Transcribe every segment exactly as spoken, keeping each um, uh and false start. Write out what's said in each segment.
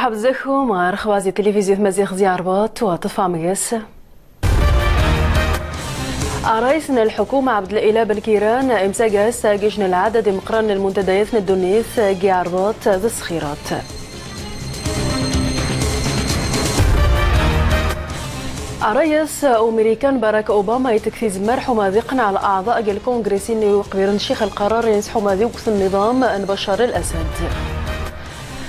Ɣur-kum ɣer xbaṛ zi tilivizyu tamaziɣt zi Rrbaṭ, wa ṭṭfam ɣas. Ṛṛayis n lḥukuma Ɛebdelilah Ben Kiran imsagga s-a gijn lɛadad imeqqranen n lmuntadayat n ddunit gi Rrbaṭ d Sxirat. Ṛṛayis Umrikan Barak Obama itek tizemmar ḥuma ad iqneɛ laɛḍaɛ g lkungris innu iqbiren ccix lqarar-ines ḥuma ad iwwet nniḍam n Bacar Lasad.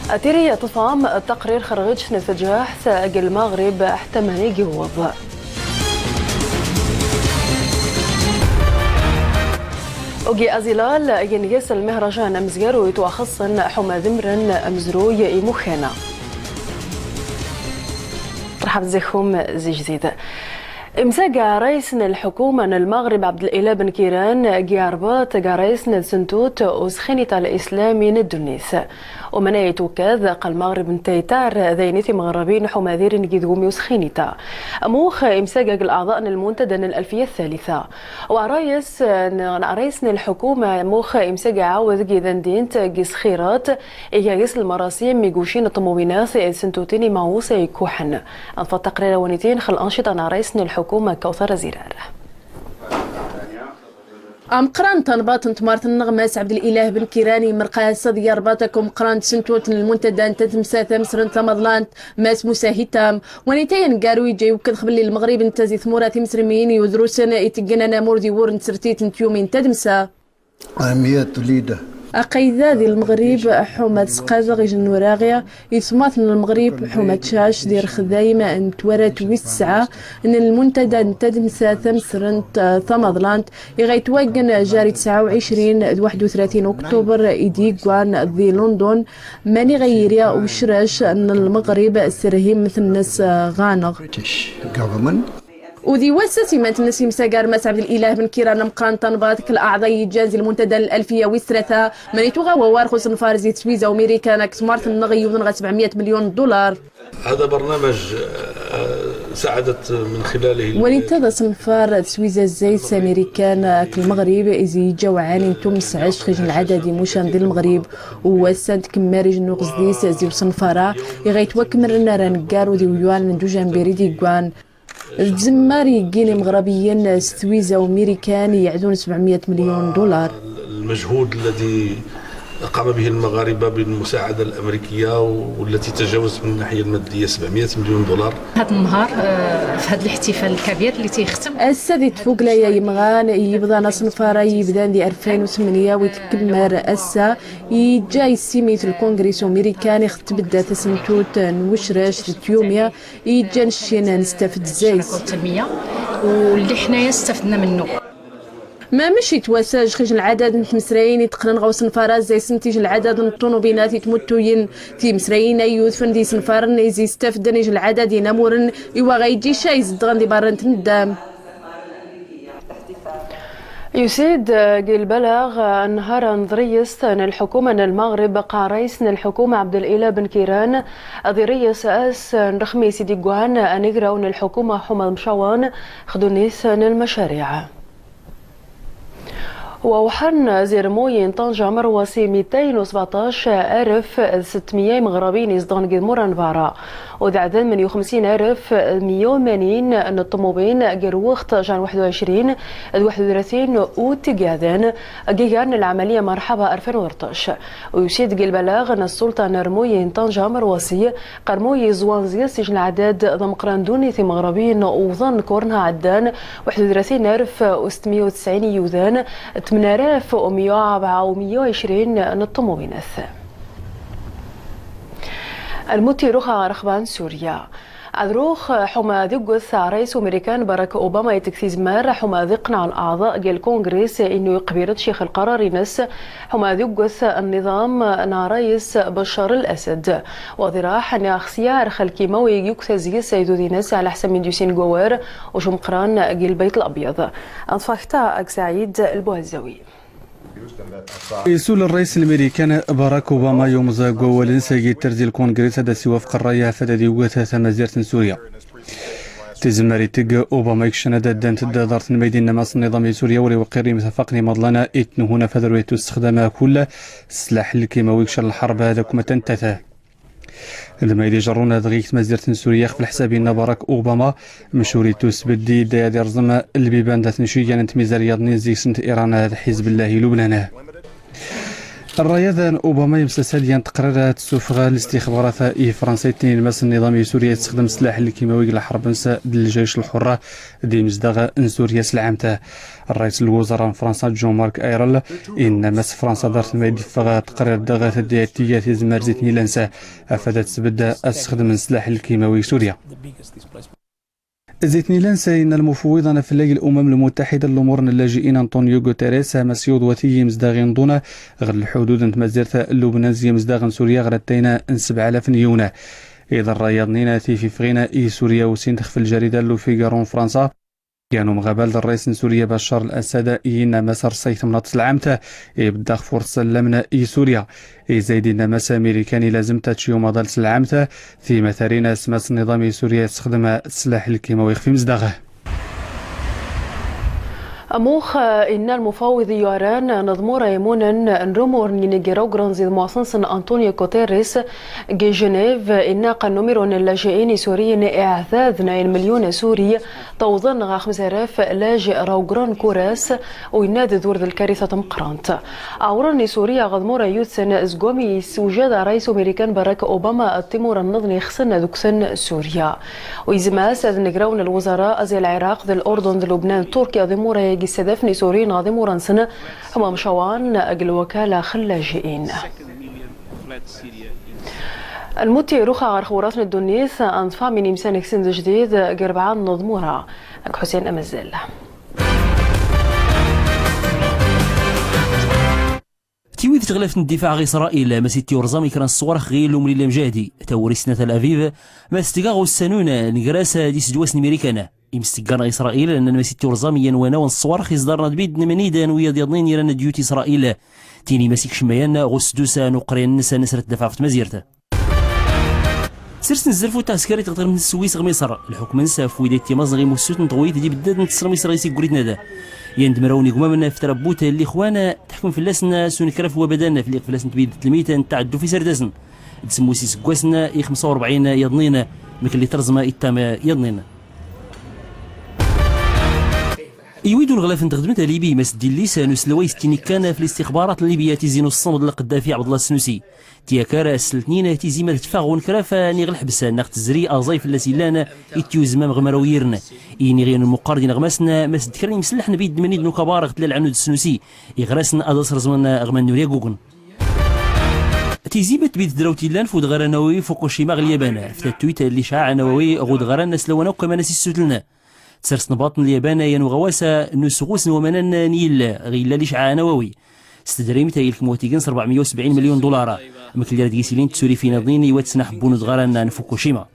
Atiri ṭṭfam ttaqrir xerɣiǧ n tǧaḥt g Lmaɣrib ḥta mani giwweḍ. Ugi aẓilal gin gis lmihrajan amezgaru itwaxṣṣen ḥuma ad imren amezruy imukkana. Ṭerḥab zi-kum zi-jdid. Imsagga ṛṛayis n lḥukuma n Lmaɣrib Ɛebdelilah Ben Kiran gi Rrbaṭ g ṛṛayis n tsentut usxinit alislam n ddunit. Umana itwekkaḍ ɣ Lmaɣrib n taytar d ayen i timɣrabin ḥuma ad iren gid wumi usxinit-a. Mux imsagga g laɛḍaɛ n lmuntada n lalfiya ttalitha. Wa ṛṛayis n, ṛṛayis n lḥukuma mux imsagga ɛawed gi dandint gi Sxirat iga gis lmarasim mi gucin ṭṭmuwinat d sentutin imaɣus ikkuḥen. Ad nfeḍ taqrira wanitin xal anciṭa n ṛṛayis n lḥukuma Kawtar Zirar. Ameqqran n tanbaḍt n tmurt-nneɣ Mass Ɛebdelilah Ben Kiran imerqa ass-a di Rrbaṭ akk ameqqran n tsentut n lmuntada n tadmsa tamesrant tamaḍlant Mass Musa Hitam. Wanita aneggaru iǧa iwekked xbelli Lmeɣrib netta zi tmura timesrmin i udrusen iteggen anamur di wur n tsertit n tyumin n tadmsa. Aqayda di Lmeɣrib ḥuma ad sqadeɣ ijnuraɣi i tmurt n Lmeɣrib ḥuma ad tcac di rxdayem n twarat wis tesɛa n lmuntada n tadmsa tamesrant tamaḍlant i ɣa itwaggen jar i tesɛa u ɛecrin d waḥed u tlatin uktuber i d-igwan di London, mani ɣa iri ucrac n Lmeɣrib s rhimt-nnes ɣaneɣ. U di wass-a simant-nnes imsagga Mass Ɛebdelilah Ben Kiran ameqqran n tanbaḍt k laɛḍa iǧan zi lmuntada n lalfiya wis tlata, mani tuɣa wawar x usenfar zi teswiza Umirikan akk tmurt-nneɣ iwḍen ɣer sebɛemya milyun dular. هذا برنامج، آه، ساعدت من خلاله Wanita d asenfar teswiza zzayt s Amirikan akk Lmeɣrib izi iǧa wɛani n tumsɛact xij n lɛadad imucan di Lmeɣrib, u wass-a ntkemmar ijnuɣ zdis zi usenfar-a, i ɣa itwakmren ar aneggaru di weywan n dujambir i d-igwan. Tzemmar iggin imeɣrabiyen s twiza Umirikan iɛdun sebɛemya milyun dular. المجهود الذي قام به المغاربة بالمساعدة الأمريكية والتي تجاوزت من الناحية المادية سبعمية مليون دولار. هذا النهار، آه، في هذا الاحتفال الكبير اللي تيختم. Ass-a di tfugla i yimɣan, yebḍan asenfar-a yebdan di alfayn u tmenya u itkemmar ass-a, iǧǧa issimit lkungris Umirikan ixtebda tasentut n wecrac d tyumi, iǧǧan ccin nestafed zzayt. والتنمية واللي حنايا استفدنا منه. Mamec itwasaj xij n lɛadad n tmesrayin iteqqnen ɣer usenfar-a, zzaysent ij n lɛadad n ṭṭunubinat itmuttuyen. Timesrayin-a yudfen d isenfaren izi istafden ij n lɛadad inamuren, iwa ɣa iǧǧi ca izedɣen di berra n tneddam. Yusid, eh, g lbalaɣ, eh, nhar n ḍriyest n lḥukuma n Lmeɣrib ɣer ṛayis n lḥukuma Ɛebdelilah Ben Kiran, ḍi ṛayis ass n lxmis i d-igwan, eh, anagraw n lḥukuma ḥuma d-mcawan x ddunit n lmacariɛ. Wa uḥan zi rmuy n Ṭanjamar wa si mitayn u sbeɛṭac alef d settmya imeɣrabin izedɣen g tmura n berra. U d ɛdad tmenya u xemsin alef mya u tmanin n ṭṭmubin ger wuxt jan waḥed u ɛecrin d waḥed u tlatin u tiggaden, gigar n lɛamaliya Marḥaba alfin u tleṭṭac. U yusid g lbalaɣ n ssulṭan n rmuy n Ṭanjamar wa si, ɣer rmuy iẓwan zi-s ij n lɛadad d ameqqran n ddunit imeɣrabin uwḍen kurna ɛeddan waḥed u tlatin alef u settmya u tesɛin iyudan, tmenya alaf u mya u rebɛa u mya u ɛecrin n ṭṭmubinat. Ad nmuti rux ɣer ixbar n Surya. Ad rux ḥuma ad iggwet ṛayis Umrikan Barak Obama itek tizmar ḥuma ad iqneɛ laɛḍaɛ g lkungris innu iqbir-d ccix lqarar-ines ḥuma ad iggwet nniḍam n ṛayis Bacar Lasad. Wa ḍiraḥ n ixṣiyaṛ xalk imawi iggwet azges aydud-ines ɛla ḥsab mi d-yusin g wawar uc umeqqran g Lbayt Labyaḍ. Ad nṭfeɣ kta ɣer Saɛid Lbuɛezzawi. Isul ṛṛayis lmirikan Barak Obama yumẓa g wawal-ines agi terzi lkungris ad as-iwafeq ṛṛay ɣef ad ad-iwwet tamazirt n Surya. Tizemmar itegg Obama ikcen ad addant-d ḍart n ma idinna mass n niḍam i Surya, wala iweqqir imtafaqen imaḍlan itnuhun ɣef ad ur ittussexdam kull slaḥ lkimawi ikcen lḥerb ad akk ma tantata. Dma i-di-ijrun ad-ɣik tmazirt n Surya ɣef lḥsab inna Barak Obama, mec ur ittus bddi d-ad-irẓm lbiban dat n-iciggan n tmizar yaḍnin, zig-sent Iran d Ḥizb-Llah i Lubnan. Rray-ad n Obama imsasal yan tqrart tessufeɣ listixbarat i Fransa, itnin mas n-niḍam i Surya issexdem sslaḥ lkimawi g lḥerb-ns d ljayc lḥurra d-imzdaɣ n Surya s lɛamt. Rrais n-lwuzara n Fransa, Jean-Marc Ayrault, inna mas Fransa ḍart ma i-d-iffeɣ tqrart daɣ tedda i-tiyyat izmar zitni lansa afad ad-tsbedd asxdem n-sslaḥ lkimawi g Surya. Zitni lansa inna lmufwiḍ anaflag n-lumam lmutaḥida n-lumur n-llaji'in Antonio Guterres, mas iwḍ wa-t-i imzdaɣ inḍun ɣer lḥudud n-tmazirt n-Lubnan zig imzdaɣ n-Surya ɣer attay n-sebɛa alaf n-yiwen. Iḍarra yaḍnin tififɣin i-Surya usint xef ljarida Lufigaro n-Fransa. Yan umɣabal d-rrais n-Surya Bacar Lasad, inna mas rrsay tamnaḍt s lɛamt ibdda ɣef ur-tsallamn i-Surya. Izayd inna mas Amirikan ilazem tačči umaḍal s lɛamt, timatarin asma-s n-niḍam i-Surya issexdem sslaḥ lkimawi xef imzdaɣ. Amux, inna lmufawiḍ i-yaran n-iḍmura imunen n-rumur n-inigiraw granzi d-muwaṣnṣn Antonio Guterres g Genève, inna qan numiru n-llaji'in i-Suriyin iɛdad n-ayn milyun Suri, tawḍn ɣa xemsa alaf lajin rawgran kuras, u inna-d d-wrd lkaritha tameqqrant. Awrn i-Surya ɣ-iḍmura yutsen zgwami issewjad rrais Umirikan Barak Obama d-timura nniḍn ixsn ad-ugtn Surya. U izm-as ad-ngrawn lwuzara zi Lɛiraq d Lurdn d Lubnan d Turkya d-imura i-issadafn i-Suriyin ɣ-iḍmura-nsn, huma mcawan g lwakala x-llaji'in. Nmuti ruxa ɣar xburat n-ddunit, anḍfa min imsan ksn d-jdid g rbɛa n-iḍmura. G Ḥusin Amzal. Tiwit tɣlaft n-ddifaɛ ɣ-Isṛayil, mas ittiyurẓam ikra n-ṣṣwarx ɣ-ilumli lamjahdi, tawrist n-Tel Aviv, mas tga ɣ-ussanun n-gras d-isdwasen imirikan. Imsggan ɣ-Isṛayil nnan mas ittiyurẓam iyan wanaw n-ṣṣwarx iẓḍarn ad-bidn mnid n-wiyaḍ yaḍnin iran ad-yut Isṛayil. Tini mas ikcem ayan ɣ-usdus n-uqryan-ns n-srat dafɛa ɣef tmazirt. Sers n-zzref u-taɛskarit ɣ-tɣrmt n-Sswis ɣ-Miṣr, lḥukm-ns ɣef wid ittimaẓn ɣ-imussut n-tɣwit d-ibeddadn n-tesrmist ɣ-isigguriten-ad. Yan d-mraw n-igumamn f-trabut n-lixwan, teḥkum flasn s-unkraf n-wabadan, fliɣ flasn tbid tlmit n-ttaɛddu f-iserdasn. D-smus isggwasn i xemsa u rebɛin yaḍnin, mklli trẓm ittam yaḍnin. Iwi-d unɣlaf n-tɣdmt a-libi, mas ddillis n-uslway s-tini kan f-listixbarat n-Libya tizi n-uṣṣmd n-Lqeddafi Ɛbdallah Snusi. Tiyakar s-ltnin tizi ma tfeɣ ɣ-unkraf n-iɣ lḥbs neɣ tzri aẓay fllas illan ittiyuzmam ɣ-mraw yirn. Ini ɣ-yan umuqqar d-inɣmasn mas d-kra n-imsllaḥn bidn mnid n-ukabar ɣ-tlal ɛnud Snusi, iɣrasn ad-as-rẓmn ɣ-mannur yagugn. Tizi ma tbid tdrawt illan f-udɣar anawawi Fukushima ɣ-Lyaban, f-tattuyt n-licɛaɛ anawawi ɣ-udɣaran n-aslawan akk aman a-s-issutln. Tsers n-baṭṭn n-Lyaban yan uɣawas n-usɣus n-wamanan n-yill ɣ-illa licɛaɛ anawawi. S-tedrimt a ilkem wa tign s rebɛa mya u sebɛin milyun dular. Mklli rad gis ilin tsurifin aḍnin iwa tsnaḥbbun udɣaran n-Fukushima.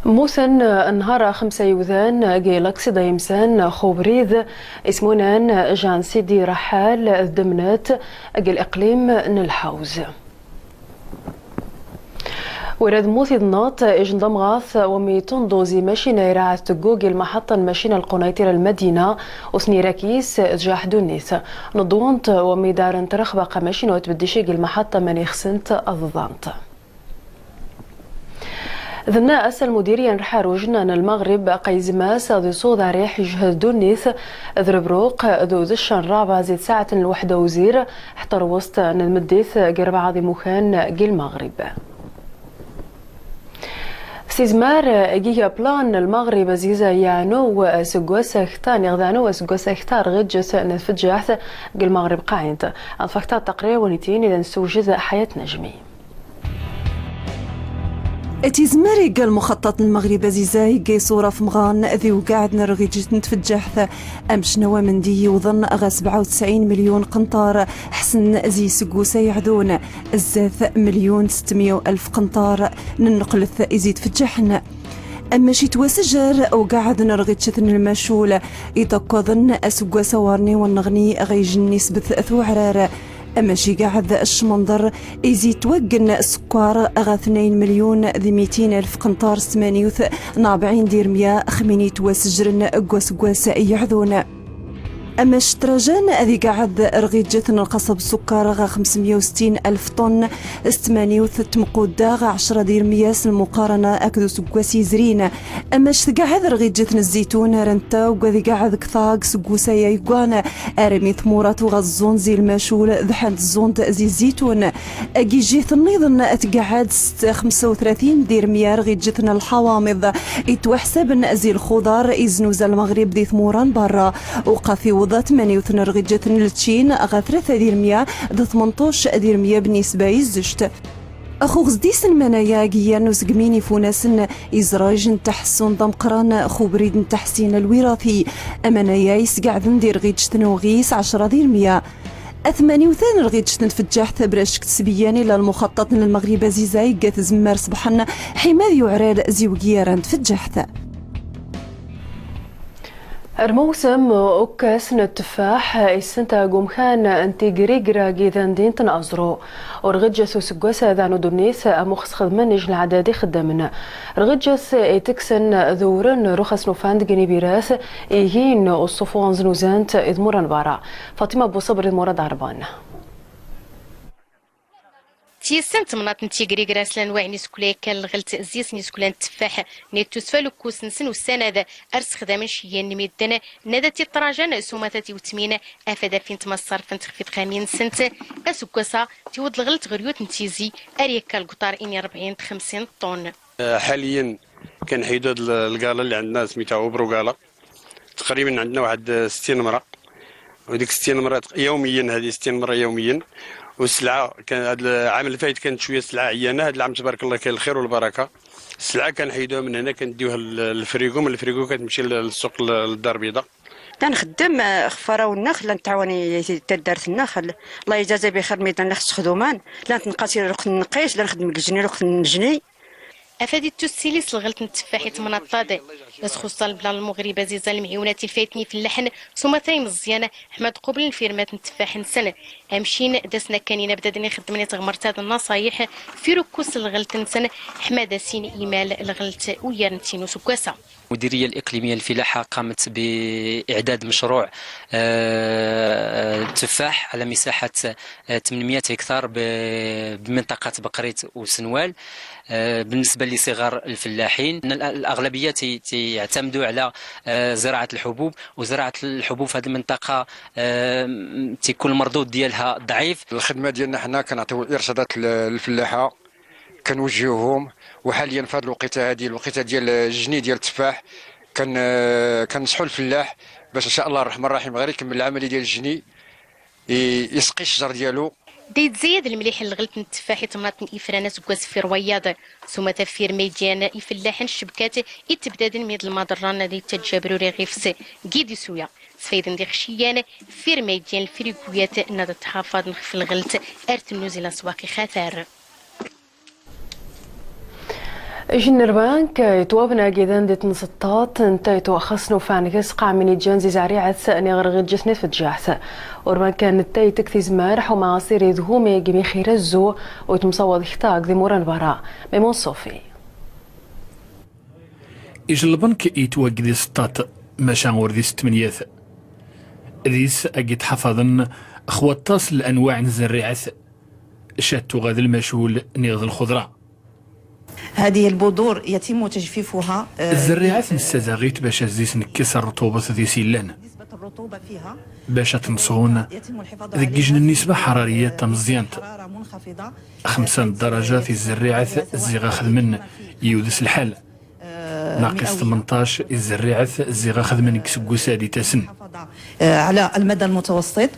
Mmuten nhar xemsa iwdan g laksida imsan x-ubrid ismunan Jean Sidi Rahal d-Demnet g liqlim n-Lḥawz. Wrad mmut iḍnat ijnḍamɣat wami tunḍu zi macina iraɛad teggug i lmaḥaṭṭa n-macina lqunayṭira lmadina u tni rakis tjaḥ ddunit. Nḍwant wami darant rxba qa macina wa tbeddiši g lmaḥaṭṭa mani xsant ad ḍḍant. Dna ass lmudirya n-rḥaruj n-lmaɣrib qa izmas ad iṣuḍ ariḥ ijhd ddunit d rbruq d udcca n-raba zi tsaɛt n-lwḥda uzir ḥtr wsṭ n-lmddit g rbɛa d imukan g lmaɣrib. S-izmar giga plan n-lmaɣrib azizay iɛnu s-gwas aktan iɣdanu s-gwas aktar ɣ-ijt n-tfǧaḥt g-lmaɣrib qaɛint. Anfaktar taqrir wanitin idan s-tewjed Ḥayat Najmi. Tizmar igga lmuxaṭṭaṭ n-lmaɣrib azizay igga iṣura f-mɣan d-iwgaɛd n-rɣijt n-tfǧaḥt. Amcnaw amendi iwḍen ɣa sebɛa u tesɛin milyun qnṭar ḥsn zi isggusa iɛdun. Zzat milyun sṭmya u alf qnṭar n-nqlt izi tfǧaḥn. Ammac itwasjjar ugaɛd n-rɣičt n-lmacul iṭakkaḍn asggwas awarni wa nɣni ɣa ijn nisbt tuɛrar. Ammac igaɛd ccmnḍr izi itwagn skkar ɣa tnayn milyun d mitin alf qnṭar s tmanyut n-rbɛin dirmya xmin itwasjjrn g wasggwas iɛdun. Amac ttrajan ad iqɛɛed rɣiǧet n lqaṣab n ssukar ɣa xemsmya u settin alef ṭun, s tmaniyt n tmqudda ɣa ɛecra dirmya s lmuqarana aked usggwas izrin. Amac tqɛɛed rɣiǧet n zzitun, ar nta ugar ad iqɛɛed ktar seg usaya iggwan, armi tmura tuɣa ẓẓund zi lmacul, dḥant ẓẓund zi zzitun. Agijit nniḍen tqɛɛed s xemsa u tlatin dirmya rɣiǧet n lḥawamiḍ itwaḥsaben zi lxuḍar iznuza Lmeɣrib di tmura n berra. Uqat iwḍa tmaniyt n rɣiǧet n lčin ɣa tlata dirmya d tmenṭac dirmya bnisba i zzejt. Axuɣ s dis n manaya agiyyan n usegmi n ifunasen, izraj n taḥessund ameqqran x ubrid n taḥsin alwirati. Amanaya isqɛɛden di rɣiǧet n uɣis ɛecra dirmya. Atmaniyt n rɣiǧet n tfeǧǧaḥt brac k-tesbiyyan illa lmuxaṭṭaṭ n Lmeɣrib aziza igga tzemmar ṣebḥen ḥima ad yuɛral zi wegyaran n tfeǧǧaḥt. Rmawsem ukkas n tteffaḥ issenta g umkan n tigrigra g idandin n aẓru. Ur rɣiǧet usggwas-a daɣen udunnit amuxs xedmen ijlɛadad ixeddamen. Rɣiǧet itekksen d uwren ruxas n ufand g nibirat, igin uṣṣufu n znuzant d tmura n berra. Faṭima Buṣebr d Murad Ɛerban. Tiyessent temnaḍt n Tigrigra s lanwaɛ n isekla ikkan lɣelt zi-s n isekla n tteffaḥ, nittusfa lukkus-nsen ussan-ad ar ssexdamen ciyyan n midden, nna da t-iṭṭrajan s umata tiwtmin, afad afint ma ṣṣarfent xef itɣamin-nsent. Aseggas-a tiweḍ lɣelt ɣer yut n tizi, ar yekka lguṭar ini rebɛin d xemsin ṭṭun. حاليا كنحيدو هاد ال-، الكالا اللي عندنا سميتها أوبرو كالا. تقريبا عندنا واحد ستين مرة، وديك ستين مرة تق-، يوميا، هذه ستين مرة يوميا. والسلعة كان هاد العام اللي فايت كانت شوية سلعة عيانة، هاد العام تبارك الله كاين الخير والبركة. السلعة كنحيدوها من هنا كنديوها ل-، للفريكو، من الفريكو كتمشي لل-، للسوق ل-، للدار البيضاء. تنخدم، آه، خفارة والنخل، لان تعاوني تدارت النخل. الله يجازي بخير ميدان اللي خص خدومان، لان تنقاسي رخن نقيس، لان خدم الجني رخن نجني. Afad ittussilis lɣelt n tteffaḥ i temnaḍt-ad. As xuṣṣa lbla n Lmeɣrib aziza lmɛiwnat i lfayt n ifellaḥen s umata imeẓẓyan ḥma ad qublen lfirmat n tteffaḥ-nsen. Amcin d asnakkan inabdaden ixeddmen i tɣmert-ad nnaṣayeḥ f irukkus n lɣelt-nsen ḥma ad asin imal lɣelt uyyar n tin useggas-a. المديرية الإقليمية للفلاحة قامت بإعداد مشروع، آه، تفاح على مساحة، آه، ثمانمية هكتار ب-، بمنطقة بقريت وسنوال. آه، بالنسبة لصغار الفلاحين، إن ال-، الأغلبية تي-، تيعتمدوا على، آه، زراعة الحبوب، وزراعة الحبوب في هذه المنطقة، آه، م-، تيكون المردود ديالها ضعيف. الخدمة ديالنا حنا كنعطيو الإرشادات لل-، للفلاحة، كنوجهوهم. وحاليا في هذه الوقيته هذه، الوقيته ديال الجني ديال التفاح، كن-، كننصحوا الفلاح باش إن شاء الله الرحمن الرحيم غير يكمل العملية ديال الجني، ي-، يسقي الشجر ديالو. Da itzayyad lmliḥ n lɣelt n tteffaḥ i temnaḍt n Ifrane aseggas f irwayaḍ. S umata f irma idyan ifellaḥen ccebkat itbdaden mid lmaḍerra n ad ittaǧǧa abruri ɣif-s gid isuya. Sfayden d ixciyyan f irma idyan lfriguyat n ad tḥafaḍen xef lɣelt ar tennuz i laswaq ixatar. Ijnni n lbank itwabna gidan di tnṣeṭṭaḍt nta itwaxṣṣen ufan ɣ-s qam ini jan zi zerriɛat niɣ rɣiǧet ni tfeǧǧaɛt. Urbank nta itek tizmar ḥuma aṣir idhum i gmi xir azzu u itmṣawaḍ ktag di mura n bara. Maymun Ṣufi. Ij lbank itwagg di seṭṭaḍt, maca ur di s tmenyat. Dis agi itḥafaḍen x waṭṭas n lanwaɛ n zzerriɛat. Cattu ɣa d lmacul niɣ d lxuḍra. هذه البذور يتم تجفيفها، آه، Zzerriɛat nessazaɣ-it bac ad zis nekkes rruṭubat dis illan. نسبة الرطوبة فيها، bac ad t-nṣun يتم الحفاظ عليها deg ijnen n nisba ḥarariyat tameẓẓyant. حرارة منخفضة. Xemsa n ddarajat i zzerriɛat ziɣ a xedmen, yiwdes lḥal. ناقص ثمنطاش i zzerriɛat ziɣ a xedmen deg useggas-ad itasen. على المدى المتوسط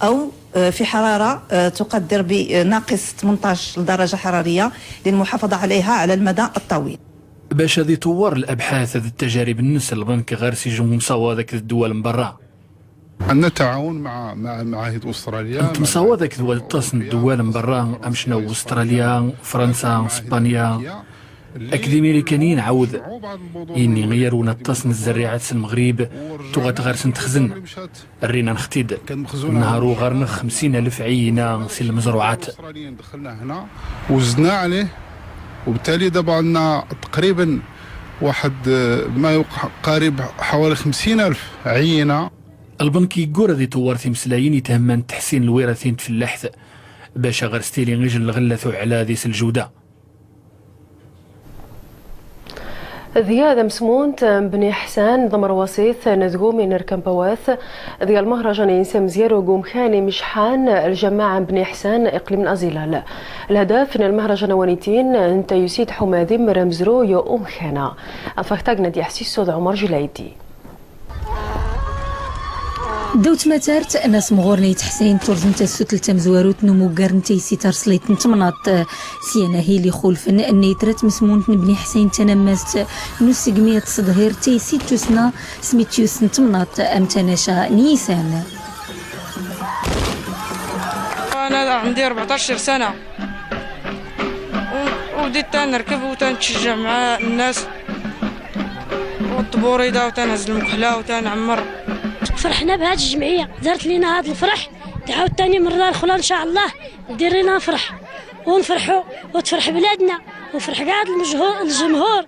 أو في حرارة تقدر بناقص ثمنطاش درجة حرارية للمحافظة عليها على المدى الطويل. Bac ad iṭewwer labḥat d ttajarib-nnes lbank ɣer-s ijemɛen imṣawaḍ akked ddwal n berra. عندنا تعاون مع، مع معاهد أستراليا، Nettemṣawaḍ akked waṭṭas n ddwal n berra, amcna Ustralya, Fransa, Spanya, akked Imirikaniyen ɛawed. Ini i-yarwen aṭṭas n zzerriɛat s Lmeɣrib, tuɣa-t ɣer-sen texzen. Rrin-aneɣ-t-id. Nnehar uɣar-neɣ xemsin alef ɛiyina si lmezruɛat. وزدنا عليه، وبالتالي دابا عندنا تقريبا واحد، آه، ما يقارب حوالي خمسين ألف عينة. Lbank yeggura ad iṭewwer timeslayin ithemman d teḥsin lwiratin d tfellaḥt, bac a ɣer stili ijel lɣella tuɛla di-s ljewda. Dya d amesmunt n Bni Ḥsan d amṛwaṣit n dgumi n Rkampawat, dya lmehrajan-ines amezyaru g umkan imecḥan, ljamaɛa n Bni Ḥsan, iqlim n Azilal. Lhadaf n lmehrajan awanitin n tayusit ḥumadi mramzru yo umkan-a. Afak tagna d-iḥsisu d Ɛumar Jlaydi. Ddaw tmatart n asmɣur n Ayt Ḥsayn turzen tasutlt tamzwarut n umuggar n taysi tarslit n temnaḍt. Syan ahil ixulfen n ayt ra tmesmunt n Bni Ḥsayn tanammast n usegmi ad tsedhir taysi d tussna s mityus n temnaḍt am tanaca n yisan. أنا عندي أربعطاش سنة. و-، وبديت تنركب وتنتشجع مع الناس، والطبوريدة وتنهز المكحلة وتنعمر. فرحنا بهاد الجمعية، دارت لينا هاد الفرح، تعاود تاني مرة أخرى إن شاء الله دير لينا فرح، ونفرحو، وتفرح بلادنا، وفرح كاع المجهو-، الجمهور.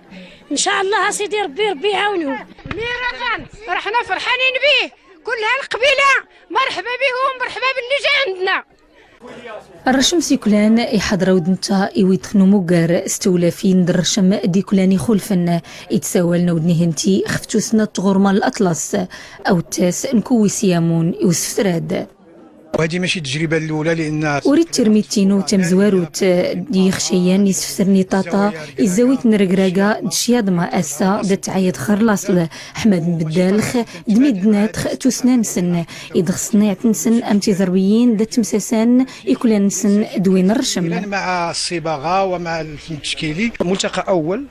إن شاء الله أسيدي ربي، ربي يعاونهم. مهرجان، رحنا فرحانين بيه، كل هالقبيلة مرحبا بيهم، مرحبا باللي جا عندنا. Rrcem s iklan iḥḍer awd nta i widx n umuggar, s tewlafin d rrcem d iklan ixulfen, itsawal n awd n ihinti xef tussna n tɣurma n laṭlas, awd tas nkuwi s yamun i usftrad. وهذه ماشي التجربة الأولى، لأن ur i d tirmit inu tamzwarut, d yixcayyan isftren i ṭaṭa, izzawi-t n rregraga d cyaḍma, ass-a da tɛayyad xer laṣel, ḥmad n beddalx, d middnatx tussna-nsen, i dɣ ṣṣniɛt-nsen am tiẓerbiyin da ttemsasan iklan-nsen d win n rrcem. مع الصباغة ومع الفن التشكيلي. ملتقى أول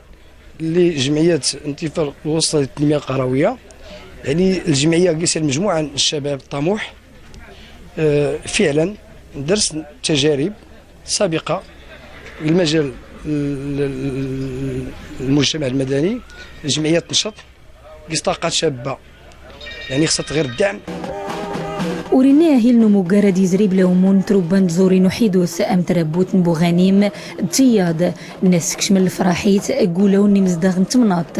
لجمعية انتفاع الوسطى للتنمية القروية، يعني الجمعية قيس المجموعة الشباب الطموح، آه، فعلًا درس تجارب سابقة للمجال ال-، ال-، المجتمع المدني، الجمعية تنشط. قيس طاقات شابة، يعني، خصها غير الدعم. Ur inni ahil n umuggar ad izri bla umun n trubba n tẓurin uḥidus, am trabbut n Buɣanim d tiyaḍ, nnas kecmen lefraḥ-it g ulawen n imezdaɣ n temnaḍt,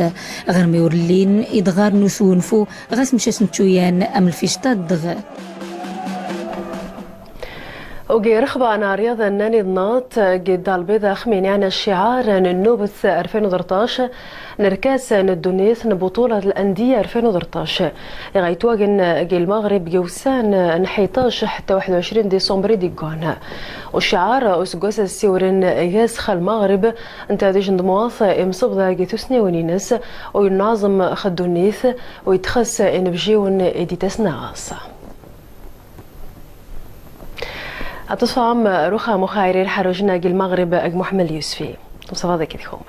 ɣer mi ur llin iḍɣar n usgunfu, ɣas mcac n ttuyan am lfic taddɣ. Ugi rxba n ryaḍa n nani d naḍt, gi Ddar Lbiḍa xmini ɛna cciɛar n nnubt alfin u tleṭṭac, n rkas n ddunit n buṭulat n landiyya alfin u tleṭṭac. Iɣa itwagen gi Lmeɣrib gi wessan n ḥdac ḥetta waḥed u ɛecrin diṣembr i d-igwan. U cciɛar useggas ad ssiwren gas xa Lmeɣrib, n tadij n tmurt imsebḍa gi tusniwin-ines, u innaẓem xa ddunit, u itxes inebjiwen i d-itasna ɣas. Aṭas fam ruxam uxayri lḥarujna gi Lmeɣrib ag Muḥemmed Lyusfi. Mṣafaḍ akid-kum.